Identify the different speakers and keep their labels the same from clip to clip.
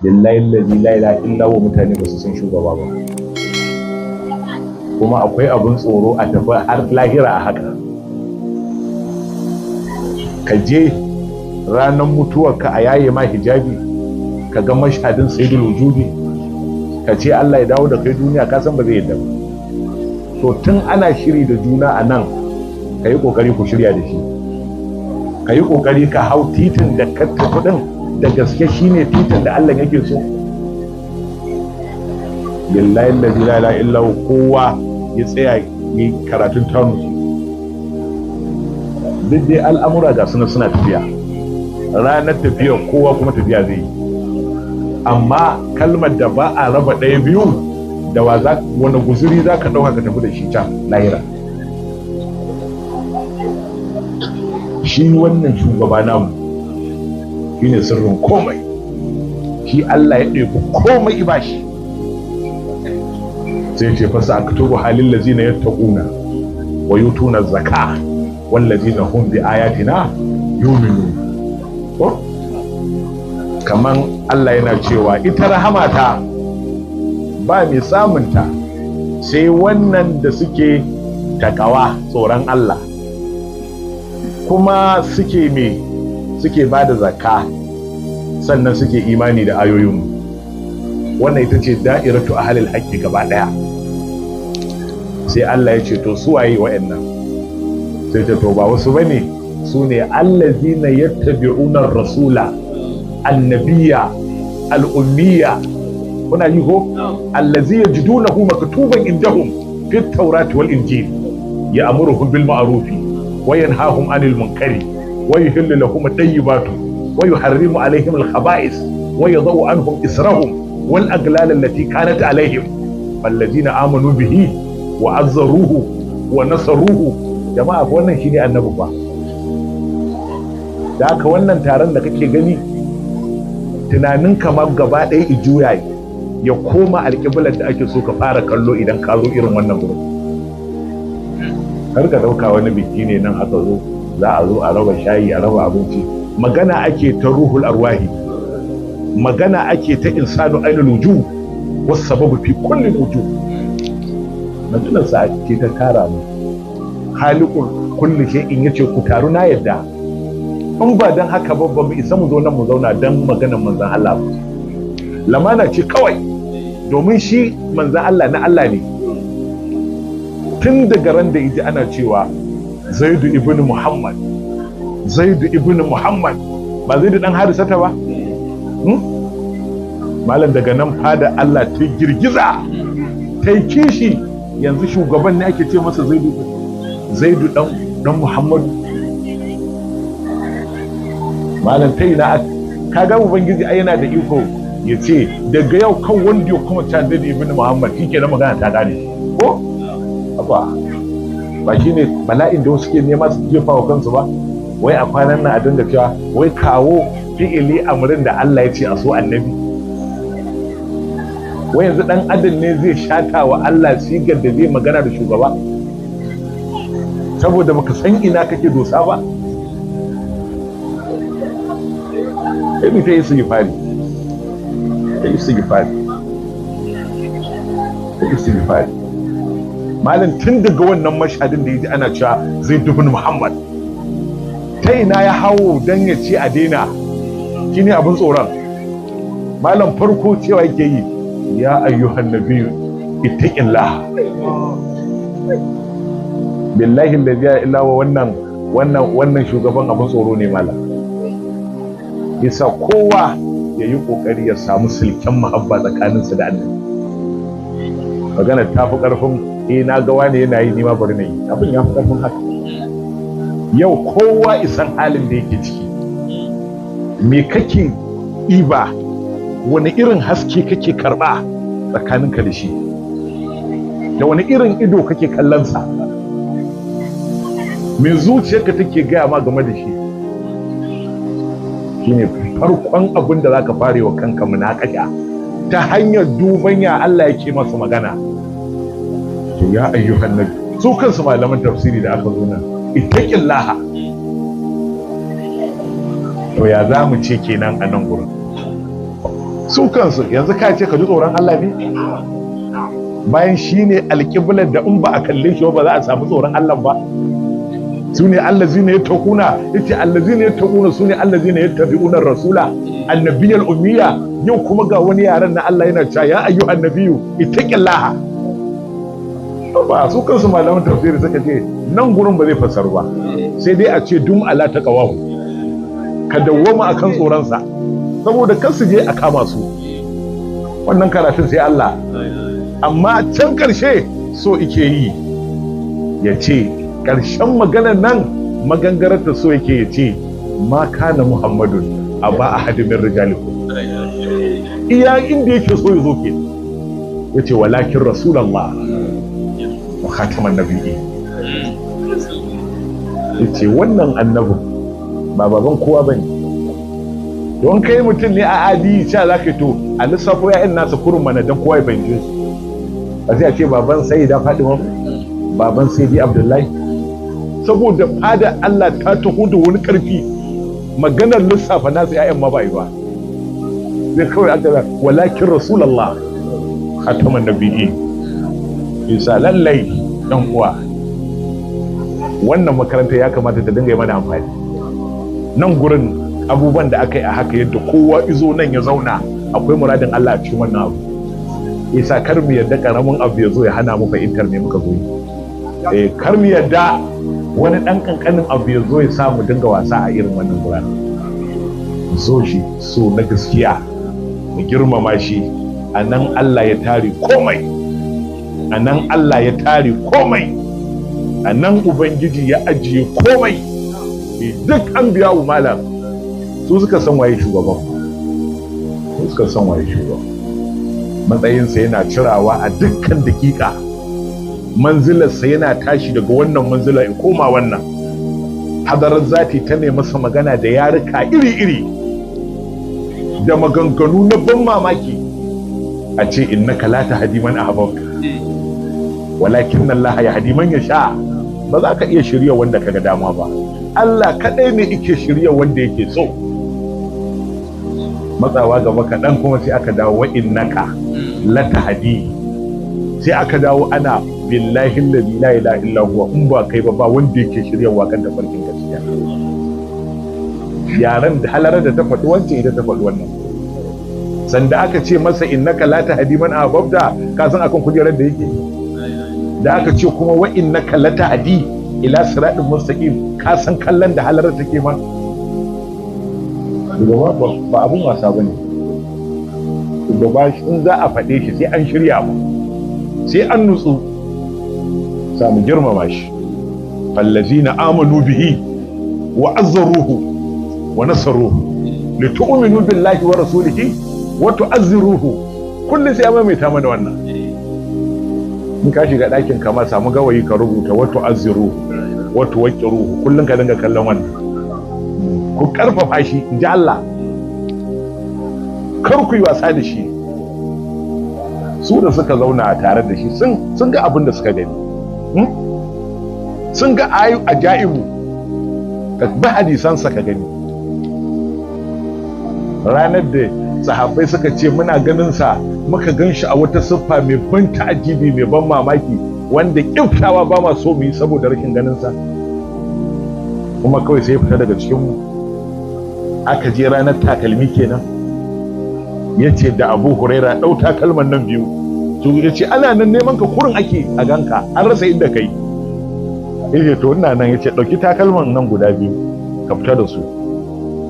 Speaker 1: Billahi allazi la ilaha illa huwa, mutane ba su san shugaba ba. Kuma akwai abin tsoro a tafi har lahira a haka. Ka je ranar mutuwarka a yaye ma hijabi, ka ga mashhadin sayyidul wujudi, ka ce Allah ya dawo da kai duniya, ka san ba zai yadda ba. To tun ana shiri da juna a nan, ka yi kokari ku shirya da shi, ka yi kokari ka hau titin da ka tafi din da gaske shine titin da Allah yake so. Billahi allazi la ilaha illa hu, kowa ya tsaya yi karatun tanusu. Duk dai al'amura ga suna suna tafiya, ranar tafiya kowa kuma tafiya zai yi, amma kalmar da ba a raba ɗaya biyu da wa za, wani guzuri za ka ɗauka ka tafi da shi can lahira. Shi wannan shugaba namu shine sirrin komai, shi Allah ya ɗauki komai ibashi. Sai ce fasa aktubu halil ladzina yattaquna wa yutuna zakah wal ladzina hum bi ayatina yu'minun. Ko kaman Allah yana cewa ita rahamata ba mai samunta sai wannan da suke takawa, tsoron Allah, kuma suke me suke ba da zakka, sannan suke imani da ayoyinmu. Wannan ita ce da'iratu ahlil haqqi gaba daya. Sai Allah ya ce to su waye wa'annan? Sai ce to ba wasu bane, su ne allazina yattabi'una rasula annabiya al'ummiya. Kuna yi ko? Allazi yajidunahu maktuban indahum fit tawrati wal injil ya'muruhum bil ma'rufi wa yanhahum 'anil munkari wa yuhillu lahum at-tayyibatu wa yuharrimu 'alayhim al-khaba'is wa yadh'u 'anhum israhum wal aglal allati kanat 'alayhim fallazina amanu bihi wa azzaruhu wa nasaruhu. Jama'a, wannan shine annabi ba. Da haka wannan taron da kake gani, tunanin kamar gaba ɗaya ijuya ya koma alƙiblar da ake so ka fara kallo idan ka zo irin wannan gurin. Kar ka ɗauka wani biki ne nan aka zo, za a zo a raba shayi, a raba abinci. Magana ake ta ruhul arwahi, magana ake ta insanu ainul wujuh was sababu fi kulli wujuh. Maganar sa ake ta tara mu. Khaliqul kulli shay'in yace ku taru, na yadda. In ba dan haka ba, ba mu isa mu zo nan mu zauna dan maganar manzon Allah ba. Lamana ce kawai, domin shi manzon Allah na Allah ne. Tun daga ran da yaji ana cewa Zaidu ibn Muhammad, Zaidu ibn Muhammad, ba Zaidu dan Harisata ba? Malam, daga nan fada Allah ta girgiza, ta yi kishi. Yanzu shugaban ne ake ce masa Zaidu, Zaidu dan Muhammadu. Malam, ta ina kaga ubangiji ai yana da iko ya ce daga yau kan wanda ya kuma ta Zaidu ibn Muhammad, shi kenan magana ta gane ko? Aba, ba shine bala'in da wasu ke nema su jefa wa kansu ba. Wai a kwanan nan a dinga cewa wai kawo fi'ili amrin da Allah ya ce a so annabi. Wai yanzu dan adam ne zai shata wa Allah sigar da zai magana da shugaba, saboda baka san ina kake dosa ba. Sai ta yi istighfari, ta yi istighfari, ta yi istighfari. Malam, tun daga wannan mashhadin da yaji ana cewa Zaid ibn Muhammad, ta ina ya hawo dan ya ce a daina, shine abin tsoron. Malam, farko cewa yake yi ya ayyuhan nabiyyu ittaqillah. Billahi allazi la ilaha illa huwa, wannan shugaban abin tsoro ne malam. Yasa kowa ya yi kokari ya samu silken muhabba tsakaninsa da annabi. Magana ta fi karfin na ga wani yana yi, nima bari na yi. Abin ya fi karfin haka. Yau kowa isan halin da yake ciki. Me kake ɗiba? Wani irin haske kake karɓa tsakaninka da shi? Da wani irin ido kake kallonsa? Me zuciyarka take gaya ma game da shi? Shine farkon abin da zaka fare wa kanka munakasha ta hanyar duban ya Allah yake masa magana. To ya ayyuhan nabi, su kansu malaman tafsiri da aka zo nan, ittaqillaha. To ya za mu ce kenan a nan gurin? Su kansu yanzu ka ce ka ji tsoron Allah ne, bayan shi ne alƙiblar da in ba a kalle shi ba za a samu tsoron Allah ba. Su ne allazina yattaquna, yace allazina yattaquna su ne allazina yattabi'una rasula annabiyal ummiya. Yau kuma ga wani yaran na Allah yana cewa ya ayyuhan nabiyyu ittaqillaha. Ba su kansu malaman tafsiri suka ce nan gurin ba zai fassaru ba, sai dai a ce dum ala taqawahu, ka dawwama akan tsoronsa, saboda kar su je a kama su. Wannan karatun sai Allah. Amma can karshe so ike yi ya ce karshen maganar nan magangarar ta so yake ya ce ma kana Muhammadun aba ahadin min rijalikum. Iya inda yake so ya zo ke yace walakin rasulullah wa khataman nabiyyi. Yace wannan annabin ba baban kowa bane. Don kai mutum ne a adi sha za ka to a lissafo ya'yan nasa kurun mana don kowa ya fahimce su. Ba sai a ce baban Sayyida Fatima, baban Sayyidi Abdullahi. Saboda fada Allah ta taho da wani karfi, maganar lissafa nasu ya'yan ma ba yi ba. Sai kawai aka walakin rasulullah khataman nabiyyi. Isa lallai dan uwa, wannan makaranta ya kamata ta dinga yi mana amfani. Nan gurin abubuwan da aka yi a haka yadda kowa izo nan ya zauna, akwai muradin Allah a cikin wannan abu. Isa kar mu yadda karamin abu ya zo ya hana mu fahimtar me muka zo yi. Kar mu yadda wani dan kankanin abu ya zo ya sa mu dinga wasa a irin wannan gurin. So shi so na gaskiya, mu girmama shi. A nan Allah ya tare komai, a nan Allah ya tare komai, a nan Ubangiji ya ajiye komai. Duk an biya wa malam su suka san waye shugaban, su suka san waye shugaban. Matsayinsa yana cirawa a dukkan dakika, manzilarsa yana tashi daga wannan manzila ya koma wannan. Hadarar zati ta ne masa magana da yarika iri-iri da maganganu na ban mamaki. A ce innaka la tahdi man ahbabta walakin Allah yahdi man yasha. Ba za ka iya shirya wanda kaga dama ba, Allah kadai ne yake shirya wanda yake so. Matsawa gaba kaɗan kuma sai aka dawo wa innaka la tahdi, sai aka dawo ana billahi allazi la ilaha illa huwa, in ba kai ba ba wanda yake shiryawa kan tafarkin gaskiya. Yaran da halarar da ta faɗi wancan ita ta faɗi wannan. Sanda aka ce masa innaka la tahdi man ahbabta, ka san akan kujerar da yake. Da aka ce kuma wa innaka la tahdi ila siratin mustaqim, ka san kallon da halarar take ma. Shugaba ba abun wasa bane. Shugaba in za a faɗe shi sai an shirya mu, sai an nutsu, samu girmama shi. Fallazina amanu bihi wa azzaruhu wa nasaruhu litu'minu billahi wa rasulihi wa tu'azziruhu. Kullum sai ya maimaita mana wannan. In ka shiga ɗakin ka ma samu gawayi ka rubuta wa tu'azziruhu wa tuwaqqiruhu, kullum ka dinga kallon wannan. Ku karfafa shi, in ji Allah, kar ku yi wasa da shi. Su da suka zauna tare da shi sun ga abin da suka gani, sun ga ayu ajaibu. Ka bi hadisansa ka gani. Ranar da sahabbai suka ce muna ganin sa, muka gan shi a wata siffa mai ban ta'ajibi, mai ban mamaki, wanda kiftawa ba ma so mu yi saboda rashin ganin sa. Kuma kawai sai ya fita daga cikin mu. Aka je ranar takalmi kenan, ya ce da Abu Huraira ɗau takalman nan biyu. To ya ce ana nan neman ka kurin ake a ganka, an rasa inda kai. Ya ce to ina nan. Ya ce ɗauki takalman nan guda biyu ka fita da su.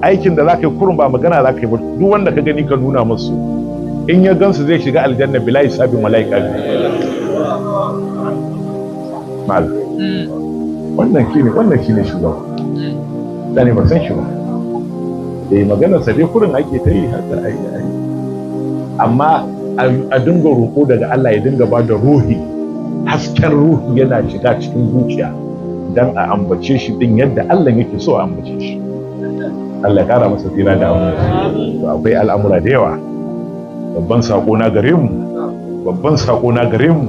Speaker 1: Aikin da za ka yi kurin ba magana za ka yi ba, duk wanda ka gani ka nuna musu, in ya gansu zai shiga aljanna bila hisabin wala iqabi. Mal wannan shine shugaba. Da ne ba san shi ba, eh maganar sa dai kurin ake ta yi haka ai ai. Amma a dinga roƙo daga Allah ya dinga ba da ruhi, hasken ruhi yana shiga cikin zuciya dan a ambace shi din yadda Allah yake so a ambace shi. Allah ya kara masa tsira da abu. To akwai al'amura da yawa. Babban sako na gare mu, babban sako na gare mu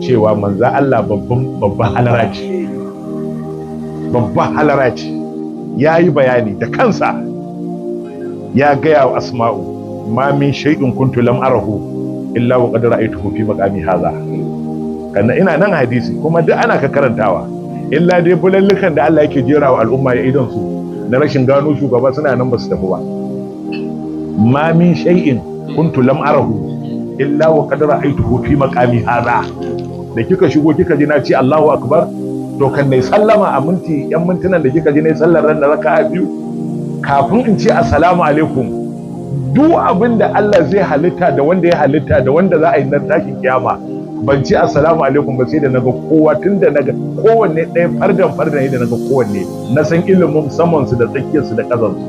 Speaker 1: cewa manzo Allah babban halara ce. Babban halara ce. Yayi bayani da kansa. Ya gaya wa Asma'u, Ma min shay'in kuntu lam arahu illa wa qad ra'aytuhu fi maqami hadha. Kana ina nan hadisi kuma duk ana ka karantawa, illa dai bulallukan da Allah yake jerawa al'umma ya idon su na rashin gano shugaba suna nan ba su tafi ba. Ma min shay'in kuntu lam arahu illa wa qad ra'aytuhu fi maqami hadha. Da kika shigo kika ji na ce Allahu akbar, to kan nayi sallama a minti yan mintunan da kika ji nayi sallar ran da raka'a biyu, kafin in ce assalamu alaikum, duk abin da Allah zai halitta da wanda ya halitta da wanda za a yi nan tashin kiyama, ban ce assalamu alaikum ba sai da naga kowa, tun da naga kowanne ɗaya fardan fardan, da naga kowanne na san ilimin saman su da tsakiyar su da ƙasan su.